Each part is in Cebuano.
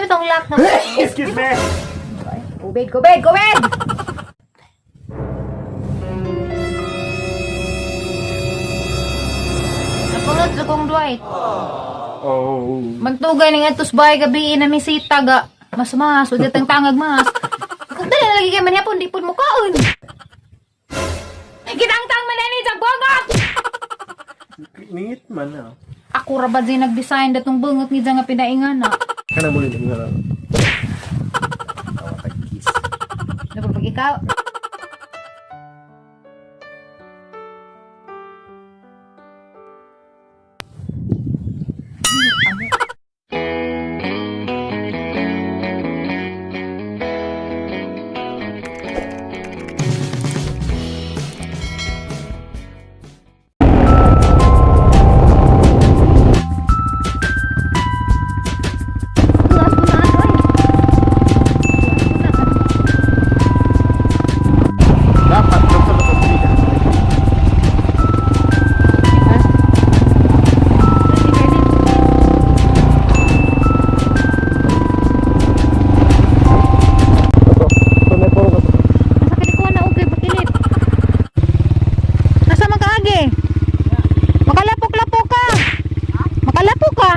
bitong lock na? Excuse me! Kubed, kubed, kubed! Napulot sa kong Dwight. Oh. Magtugay ng atos bahay gabi na may sita ga. Mas mas, wag tang tangag mas. Kung dali na lagi kay manhapon, di pud mo kaon. Gitangtang man ni sa buwangat! Ningit man ah. Ako ra ba di nag-design datong bungot ni nga pinaingan na. Kana mo nila nga. Tawag kiss. Ano pag ikaw? Dapat doktor dapat beli. Ito, puro ka. Nasa kilikuan na ugay bakilit. Nasa man kaagi? Makalapok-lapok ka. Makalapok ka.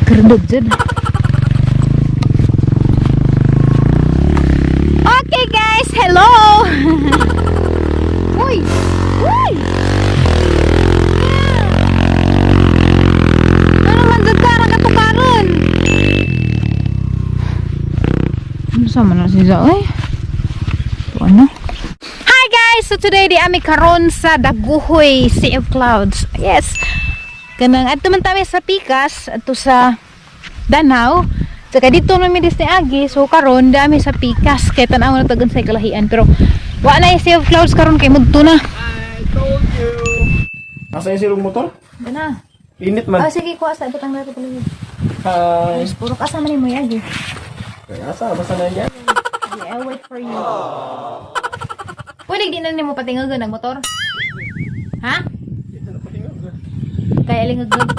Kerendog jud. Okay guys, hello. Uy! Uy! Ano man jud ka nakatukaron? Ano sa man na siya oy? Ito ano? Hi guys! So today di ami karon sa Daguhoy Sea of Clouds. Yes. Kanang adto man tami sa Pikas, adto sa Danao. Saka dito na mi ni Agi, so karon di ami sa Pikas kay tan-aw na tagon sa kalahian pero wa na yung Sea of Clouds karon kay mudto na. I told you. Asa yung silong motor? Dana. Init man. Ah, sige kuha sa ibutang nato pala. Hi. Puro ka man nimo Agi. Kaya asa, basta na yan. Okay, I'll wait for you. Pwede di na nimo patingagan ang motor? Ha? Kaya lingagag.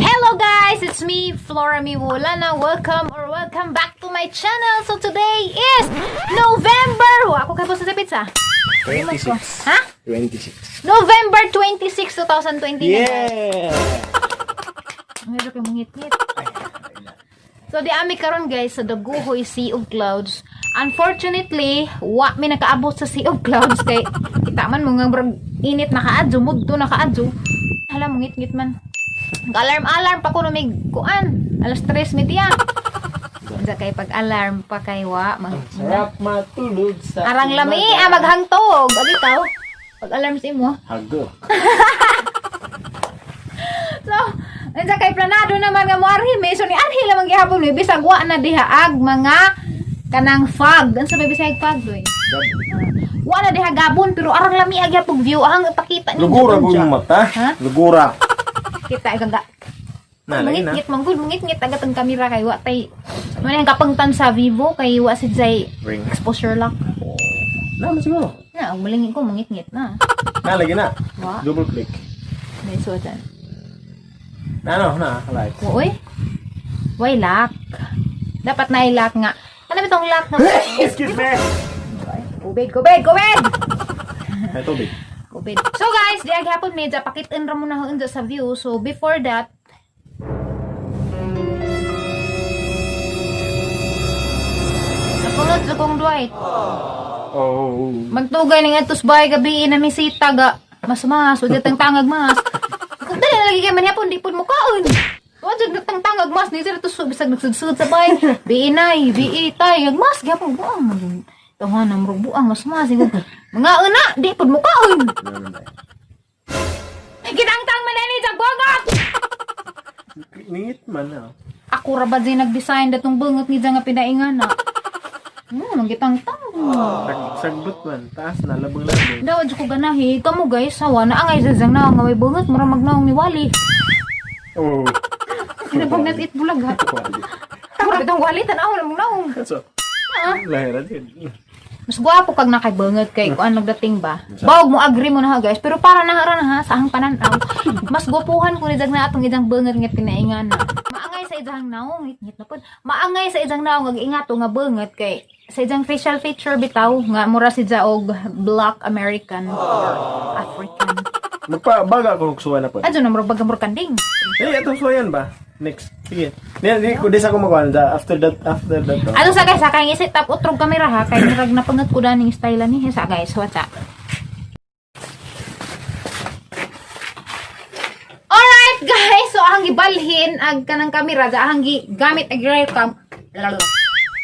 Hello guys, it's me, Flora Miwolana. Welcome or welcome back to my channel. So today is November. Wa ako kay sa pizza. 26. Ha? 26. November 26, 2020. Yeah! Medyo kay mangit-ngit. So di ami karon guys sa Daguhoy Sea of Clouds. Unfortunately, wa mi nakaabot sa Sea of Clouds kay kita man mo nga murag init na kaadyo, mudto na kaadyo. Hala mangit-ngit man. Alarm alarm pa kuno mig kuan. Alas 3 mi tiya. Unsa kay pag alarm pa kay wa mag Sarap matulog sa Arang lami umaga. ah maghangtog. Ag ikaw pag alarm sa imo. Hago. So, unsa kay planado naman nga moarhi mi. So ni arhi lamang gihapon mi bisag wa na diha ag mga kanang fog. Unsa may bisag fog doy? Wa na diha gabon pero arang lami ag gyapon view ang ipakita ninyo. Lugura ko dun yung siya. mata. Ha? Lugura. Kita ikaw ga. Na, lagi na. Mangit-ngit man gud, mangit-ngit agad ang kamera kay wa tay. Mo na ang kapangtan sa vivo kay wa si Jay Ring. exposure lock. Na, mas siguro. Na, ang malingin ko mangit-ngit na. Na, lagi na. Wa. Double click. May suotan. Na, ano, na, like. Uy. Way lock. Dapat na i-lock nga. Ano ba itong lock na? Excuse me! Kubid, kubid, kubid! May tubig. Kubid. So guys, di aghapon medya pakitin ra mo na ho sa view. So before that, Napulot sa kong Dwight. Oh. Magtugay ng atos bahay gabi na may sita ga. Mas mas, wag tang tangag mas. Kung dali na lagi kay manhapon, di pud mo kaon. Wa jud tang tangag mas ni sila to bisag nagsudsud sa bahay. Bi inay, bi itay, ag mas gyapon buang. Tawhan na murag buang mas mas siguro. Mga una, di pud mo kaon. Gitangtang man ni sa buwangat. Ningit man ah. Ako ra ba di nag-design datong bungot ni nga pinaingan na. Magitangtang. Sagbot man. Taas na, labang-labang. Daw jud ko ganahi kamo guys, hawa na angay zazang na nga may bungot mura magnaong ni Wally. Oh. Ano bang natit bulag ha? Mura bitong Wally tan-aw na magnaong. So, Ah, lahiran yun. Mas gwapo kag nakay kay kuan nagdating ba. Bawag mo agree mo na ha, guys, pero para na ra na ha sa ahang pananaw. Mas gwapuhan ko ni jag na atong idang banget nga tinaingan na. Maangay sa idang naong, ngit na pod. Maangay sa idang naong ag ingato nga banget kay sa idang facial feature bitaw nga mura si og Black American or African. Magpabaga ko og suwa na po. Adyo na murag baga murag kanding. Eh, atong suwayan ba? Next. Sige. Di, di, di sa ko makuha na. After that, after that. Oh. Ano sa guys, sa kay isip tap utrog kamera ha kay murag napangat ko daning style ni sa guys, what's up? Alright guys, so ang gibalhin ag kanang kamera da ang gigamit ag rear cam. Lalala.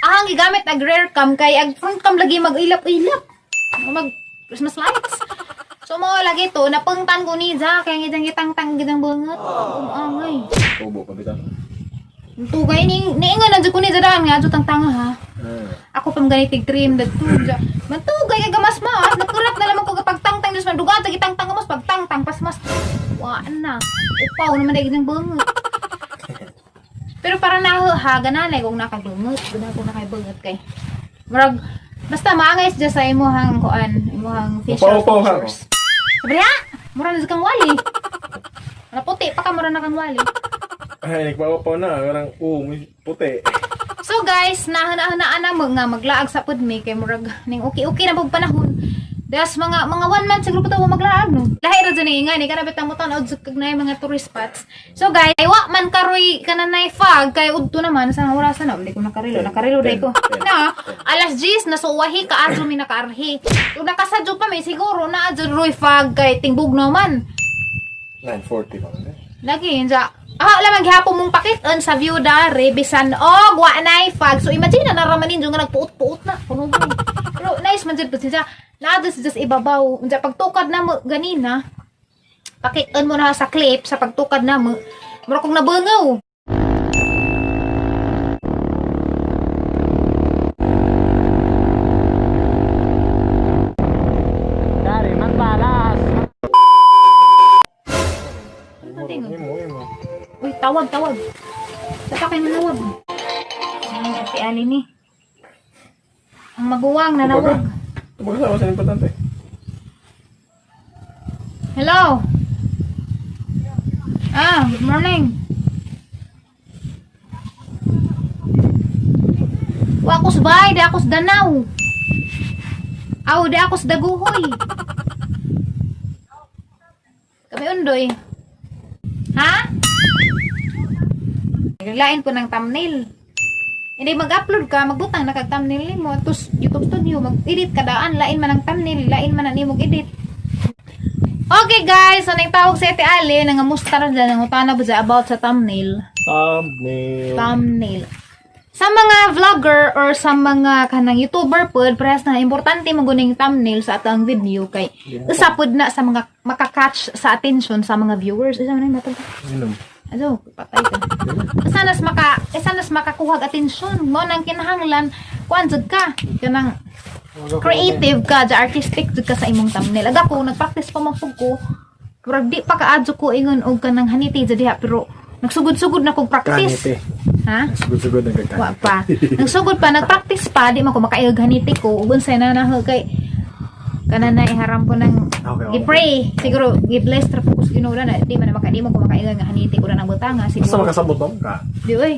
Ang gigamit ag rear cam kay ag front cam lagi mag-ilap-ilap. Mag Christmas lights. So mo lagi to napangtan ko ni ja kay ngidang gitangtang gidang bangat. Umangay. Tubo pa bitaw. Tugay ning niingon na jud ko ni ja daan nga jud tanga ha. Ah. Ako pang ganitig trim dagto ja. Mantugay ka gamas mas nakurat na lamang ko kapag tangtang dus man dugan tagi tangtang mas pagtangtang pas mas wa na. Upaw naman dai gidang banget. Pero para na ha gananay kung nakaglungot, ganahan kung nakaibangot kay. Murag basta maangay siya sa imuhang kuan, imuhang facial Upaw-upaw ka, features. Sabi ha, mura na jud kang wali. Wala puti pa ka mura na kang wali. Ay, nagpaupaw na. Parang, oh, may puti. So guys, nahana-hanaan na mo nga maglaag sa pud mi kay murag ning okay-okay na pud panahon. Das mga one month siguro pa to maglaag no. Lahi ra jud ni nga ni kana bitang mo tan-aw jud kag naay mga tourist spots. So guys, ay wa man karoy kananay fog kay udto naman sa orasan na uli ko nakarilo, nakarilo day ko. Na alas 10 na suwahi ka adto mi nakaarhi. Ug nakasadyo pa mi siguro na adto roy fog kay tingbog naman. 9:40 pa man. Lagi yun sa ah, wala man gihapon mong pakiton sa view dare bisan og wa nay fog. So imagine na naraman ninyo nga nagpuot-puot na kuno ko. Pero nice man jud pud siya. Naa jud siya sa ibabaw. Unsa pagtukad na mo ganina. Pakiton mo na sa clip sa pagtukad na mo. Mura kong nabangaw. Dari magbalas. Ano tingog? Imo, imo. Uy, tawag, tawag. Sa pa kayo manawag. Ay, Ate Ali ni. Ang maguwang nanawag. Tubaga sa sa importante. Hello. Ah, good morning. Wa ako sa bahay, di ako sa Danau. Aw, di ako sa Daguhoy. Kami undoy. Ha? Lain po ng thumbnail. Hindi mag-upload ka, magbutang na kag thumbnail nimo, tapos YouTube Studio, mag-edit ka daan, lain man ang thumbnail, lain man ang imong edit. Okay guys, so nang tawag sa Ate Ali, nangamusta na dyan, nangutana ba dyan about sa thumbnail? Thumbnail. Thumbnail. Sa mga vlogger or sa mga kanang YouTuber pod, parehas na importante mo guning thumbnail sa atong video kay usa pod na sa mga makakatch sa attention sa mga viewers. Isa man matag. Inom. Ano, patay ka. Isa nas makakuha og atensyon mo nang kinahanglan kuan jud ka kanang creative ka, ja artistic jud ka sa imong thumbnail. Aga ko nagpractice pa man pud ko. Murag di pa kaadyo ko ingon og kanang haniti jud diha pero nagsugod-sugod na kog practice. Kanite. Ha? Sugod-sugod na kag Wa pa. Nagsugod pa, nagpractice pa, di man ko makailg haniti ko. Ug unsay na na kay kanan na iharam ko ng Okay, okay. gi-pray. Siguro gi-bless ra po ko sa Ginoo na di man na maka di man ko makailg nga haniti ko na ng butanga Basta siguro. makasabot mo ka. Di oy.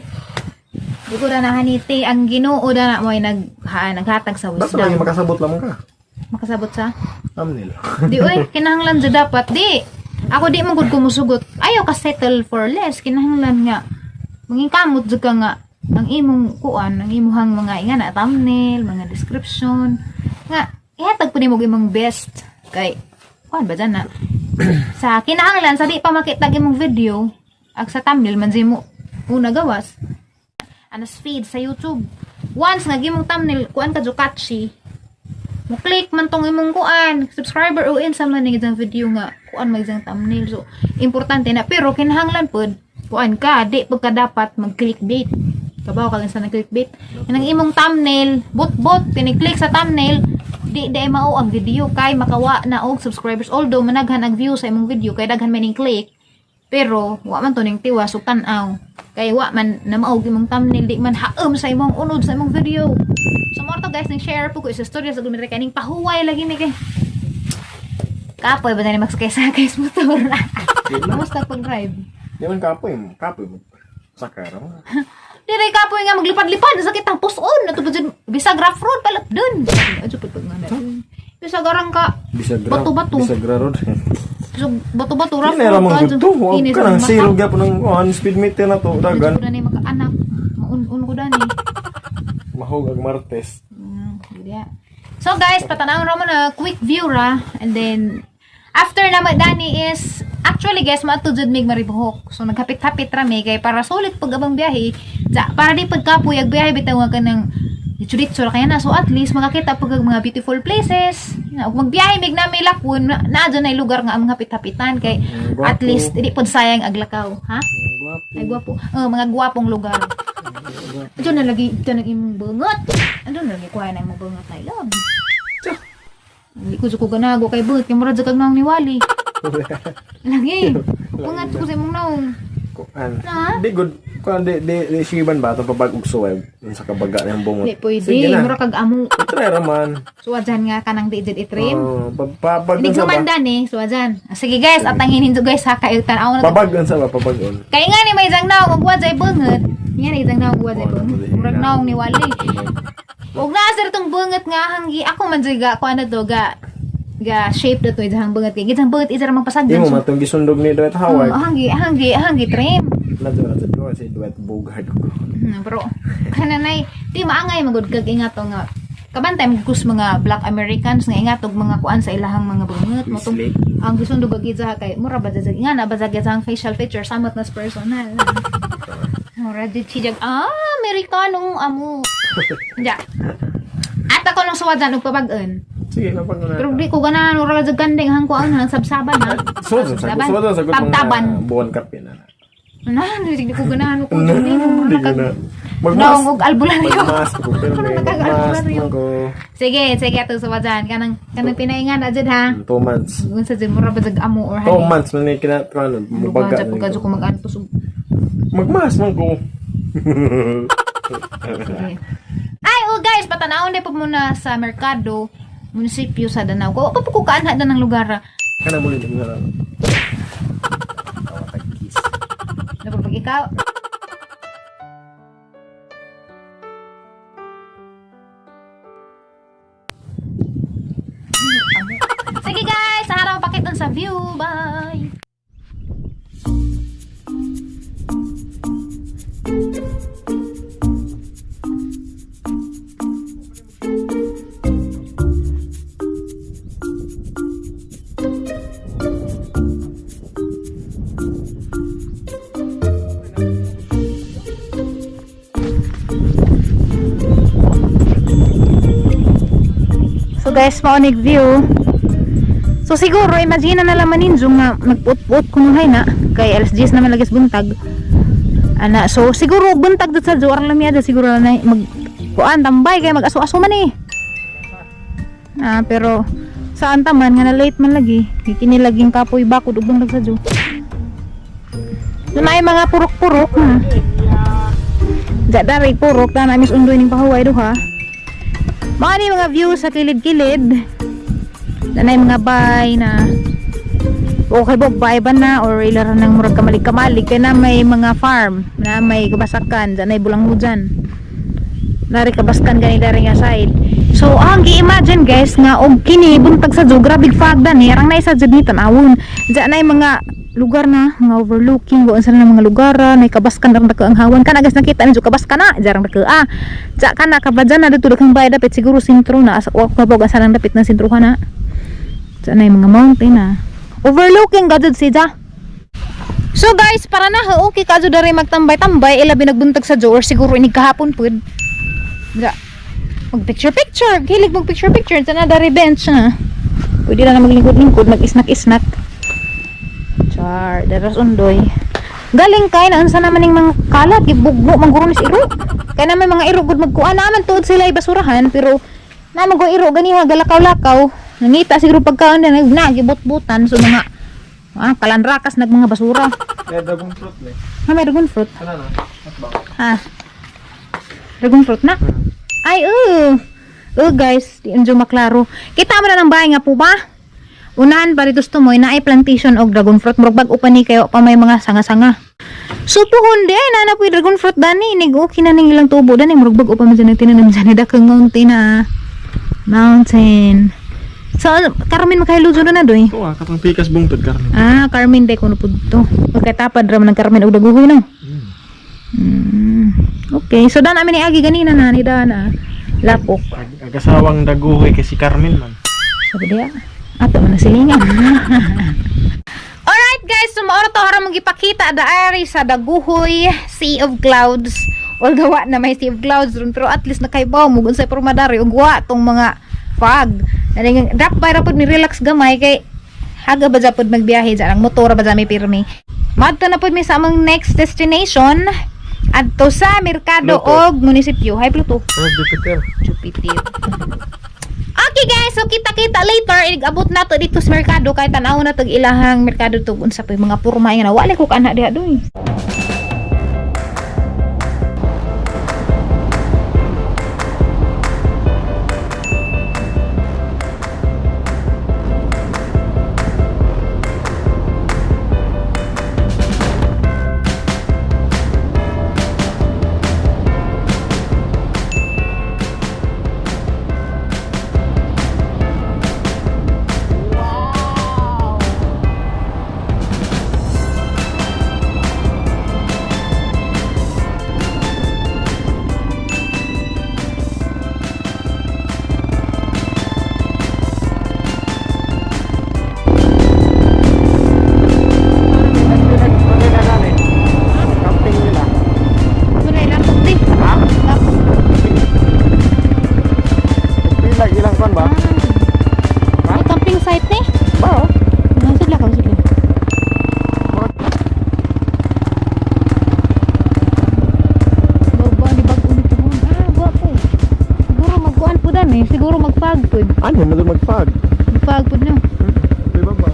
Di ko na nahaniti ang Ginoo na na mo'y nag ha, naghatag sa Basta lagi wisdom. makasabot lang ka. Makasabot sa? Thumbnail. Di oy, kinahanglan jud dapat di. Ako di man gud ko musugot. Ayaw ka settle for less. Kinahanglan nga mangingkamot jud ka nga ang imong kuan, ang imuhang mga inga na thumbnail, mga description nga ihatag pud nimo og imong best kay kuan ba dyan na sa kinahanglan sa di pa makita ang imong video ag sa thumbnail man jud mo una gawas anas feed sa YouTube once nga gimong thumbnail kuan ka jud catchy mo click man tong imong kuan subscriber o in sa man ning isang video nga kuan may isang thumbnail. So importante na pero kinahanglan pod kuan ka di pud ka dapat mag clickbait. Kabaw ka lang sa nag clickbait kanang imong thumbnail bot-bot tini-click sa thumbnail di di mao ang video kay makawa na og subscribers, although managhan ang view sa imong video kay daghan man ning click pero wa man to ning tiwas ug tan-aw kay wa man namaog imong thumbnail, di man haom sa imong unod sa imong video. So mo to guys, nang share po ko sa story sa gumira kaning pahuway lagi mi kay. Kapoy ba na ni magsakay-sakay sa motor? Kumusta pag-drive? Di man kapoy mo. Kapoy mo. Sakay ra mo. Dire kapoy nga maglipad-lipad sakit ang puson nato ba dyan bisag rough road palap dun. Adyo pud pag nga. Bisag arang ka Bisag ra. Bato-bato. Bisag ra road. Bisag bato-bato rough Kini ra road man ka gud to. Kini Wa sa ka nang mata. zero gyapon ng on speed meter na to Medyo dagan. ko na ni maka-anak. Maun-un ko dani. Mahog ag Martes. Yeah. So guys, patanawon ra mo na quick view ra and then after na dani is actually guys maadto jud mig Maribohok. So naghapit-hapit ra mi kay para sulit pag abang biyahe. Ja, para di pagkapoy ag biyahe bitaw nga kanang ditso-ditso ra kaya na. So at least makakita pag og mga beautiful places. Na, ug magbiyahe mig na may lakon na naa dyan ay lugar nga among hapit-hapitan kay Mm, at gwapo. least di pod sayang ag lakaw, ha? Gwapo. Ay gwapo. Oh, mga gwapong lugar. Ito na lagi, ito na imong bangot. Ano na lagi kuha na imong bangot na love. Hindi ko ko ganago kay bangot kay murag kag naong ni Wally. Lagi. Bangat ko sa imong naong. Kuan. Na? Di good. Kuan di di di siban ba itong pabag og suweb sa kabaga ng bungot. Di pwede, Sige na. mura kag amo. Try ra man. Suwadyan nga kanang di jud itrim. Oh, pabag Hindi sa ba? gumandan eh, suwadyan. Ah, sige guys, atangin ninyo guys ha kay tan-aw na. Pabag sa ba pabagon. Kay nga ni may isang naong ug wajay bangot. Nga ni isang naong wajay bangot. Murag naong ni Wally. Ug naa sir tong bangot nga hanggi ako man jud ga kuan na to ga ga shape na to isang bangot kay isang bangot isa ra magpasagdan. Imo man tong gisundog ni Dwight Howard. Oh, hanggi hanggi hanggi trim. Ladyo na jud si Dwight Bogart ko. Pero kananay di maangay magud kag ingat to nga kabantay magkus mga Black Americans nga ingat og mga kuan sa ilahang mga bangot mo tong Slick. ang gisundog og isa kay mura ba jud nga na ba jud ang facial feature samot nas personal. Mura jud siya ah Amerikanong amo. Ja. At ako nung suwadan og pabag-on. Sige, napag na. Pero di ko ganahan mura jud ganding hang kuan nang sabsaban ha. So, sa Sabsaban. so, sa Tabtaban. buwan kape na. Na, di ko ganahan ko. Na, Di ko di ko na. Magmas. Naong og albularyo. Magmas ko pero Ako na may magmas nagkag-albularyo. man ko. Sige, sige ato suwadan kanang kanang pinaingan na jud ha. 2 months. Kung sa jud mura ba jud amo or 2 honey. months man ni kina kuan mubaga. Mubaga na ko ni ko mag-antos og Magmas man ko. Sige. Ay, oh guys, patanawon na po muna sa merkado, munisipyo sa Danau. Ko pa po ko kaanha na ng lugar. Ah. Kana mo ni nga. Napapag ikaw. Sige guys, sa harap pakitan sa view. Bye. So guys, maunig view. So siguro, imagine na lang maninjo nga magpuot-puot kunuhay na. Kay alas 10 naman lagi sa buntag. Ana, so siguro buntag dito sa juarang lamia siguro na mag kuan tambay kay mag-aso-aso man eh. Ah, pero saan taman nga na late man lagi. Kini laging kapoy bakod ug buntag sa ju. So naay mga purok-purok na. Ja dari purok na namis undoy ning pahuway duha. Mga ni mga view sa kilid-kilid. Nanay mga bay na okay ba bay ba na or ilara ng murag kamalig-kamalig kay na may mga farm na may kabasakan dyan ay bulang hujan. Nari kabaskan gani dari nga side. So ang gi-imagine guys nga og kini buntag sa jud grabe fog dan eh arang naisa jud ni tan-awon. Diyan ay mga lugar na mga overlooking buon sa na mga lugar ah, nay kabaskan darang dako ang hawan kana guys nakita ni jud kabaskan na jarang dako ah. Diyan kana kabadyan na dito daghang bay dapit siguro sentro na asa wa ko kabog asa lang dapit ng sentro na. Diyan ay mga mountain na. Overlooking ka jud siya. So guys, para na ha, okay ka jud dari magtambay-tambay ila binagbuntage sa jo or siguro inig kahapon pud. Ga. Mag picture picture, hilig mag picture picture na dari bench na. Pwede na na maglingkod-lingkod, mag-isnak-isnak. Char, daras undoy. Galing kay na unsa naman ning mga kalat gibugbo mangguro ni iro. Kay na may mga iro gud magkuan naman tuod sila ibasurahan pero naman go iro ganiha galakaw-lakaw. Nangita siguro pagkaon na na gibot-butan so mga ah, kalanrakas nag mga basura. Eh, dragon fruit ni. Ha, may dragon fruit. Kana na. At ba? Ha. Dragon fruit na. Ay, guys, di unjo maklaro. Kita mo na ng bahay nga po ba? Unahan pa dito mo, naay plantation og dragon fruit. Murag bag-o pa ni kayo pa may mga sanga-sanga. So puhon di ay nana po dragon fruit dani inig okay na ning ilang tubo dani murag bag-o pa man dyan tinanim dyan dakong mountain na mountain. So Carmen makahiludyo na na doy. Ito ah, katong pikas bungtod Carmen. Ah, Carmen day kuno pud to. Okay, tapad ra man ng Carmen og daguhoy no. Okay, so dan amin ni Agi ganina na ni dan ah, lapok. Agasawang daguhoy kay si Carmen man. Sabi diya, ato man na silingan. Alright guys, so maoro to haram mong gipakita daari sa Daguhoy Sea of Clouds. Well, gawa na may Sea of Clouds ron pero at least nakaibaw mo unsay porma dari ug wa tong mga fog. Naning dapat ra pud ni relax gamay kay haga ba japod magbiyahe dyan ang motor ba dyan may pirmi. Madto na pud mi sa among next destination adto sa merkado Pluto. og munisipyo. Hi Pluto. Oh, Jupiter. Jupiter. Okay guys, so kita-kita later. Inigabot na to dito sa merkado kay tan-aw na tag ilahang merkado to unsa pa yung mga purma nga wala ko kana diha doy. Camping nila. Sunay lapok di. Ha? Lapok. Pila ilang kon ba? May camping site ni. Ba? Ang sudla ka sudla. Baba ni bag-o ni tuhon. Ah, gwapo. Siguro magkuan po dan eh. Siguro magfag pod. Ano na doon magfag? Magfag pod no. Di ba ba?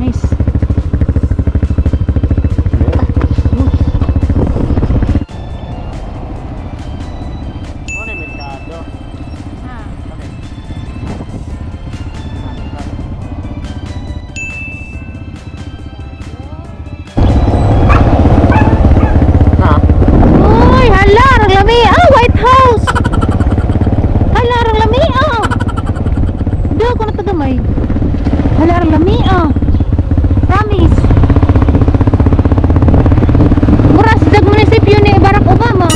Nice. Ano yung merkado? Ah. Ha? Uy, hala, rang lami. Ah, White House. Hala, rang lami. Ah. Hindi ako natagamay. Hala, rang lami. Ah. Promise. Mura sa dag munisipyo ni Barack Obama.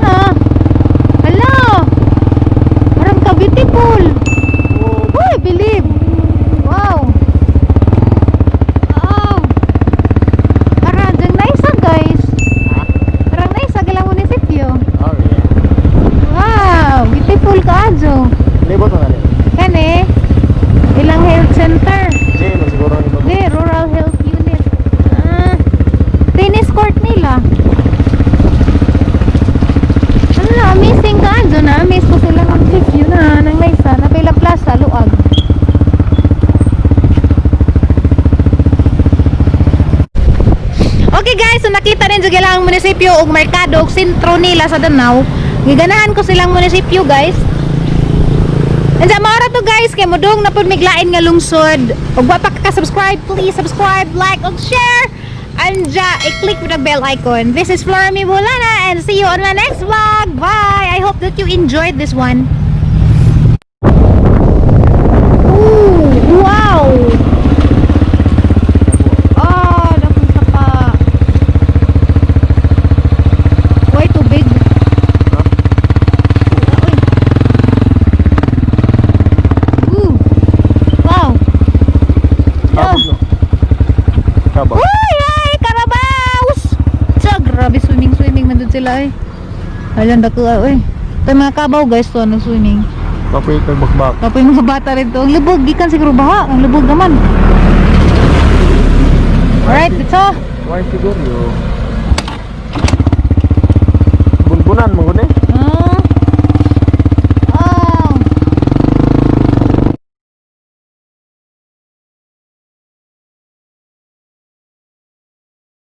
Ah. Hala. Parang ka-beautiful. Uy, believe. Wow. Wow. Parang dyan nice ah, guys. Parang nice ah, gilang munisipyo. Oh, yeah. Wow, beautiful ka adyo. Libot na rin. Kani, ilang health center. Jail, siguro ni ba? Di, rural health unit. Ah, tennis court nila. Ano na, amazing ka adyo na. Amaze ko sila ng view na, ng nice ah. Napila plaza, luag. Okay guys, so nakita rin sa ang munisipyo ug merkado ug sentro nila sa Danau. Giganahan ko silang munisipyo guys. And sa mga to guys, kay mudong na pud miglain nga lungsod. Ug wa pa ka subscribe, please subscribe, like ug share. Anja, i-click mo the bell icon. This is Flora Mi Bulana and see you on my next vlog. Bye! I hope that you enjoyed this one. Ooh, wow! Oh, dakong sapa. Way too big. Uy. Ooh. Wow. Kabog, no? Kabog. Uy, ay, karabaws! Tsa, grabe swimming, swimming nandun sila eh. Ayan, dako ay. Ito yung mga kabaw guys to, ano, swimming. Kapoy kay bakbak. Kapoy mga bata rin to. Ang lubog, gikan siguro baha. Ang lubog naman. Alright, ito. Why siguro?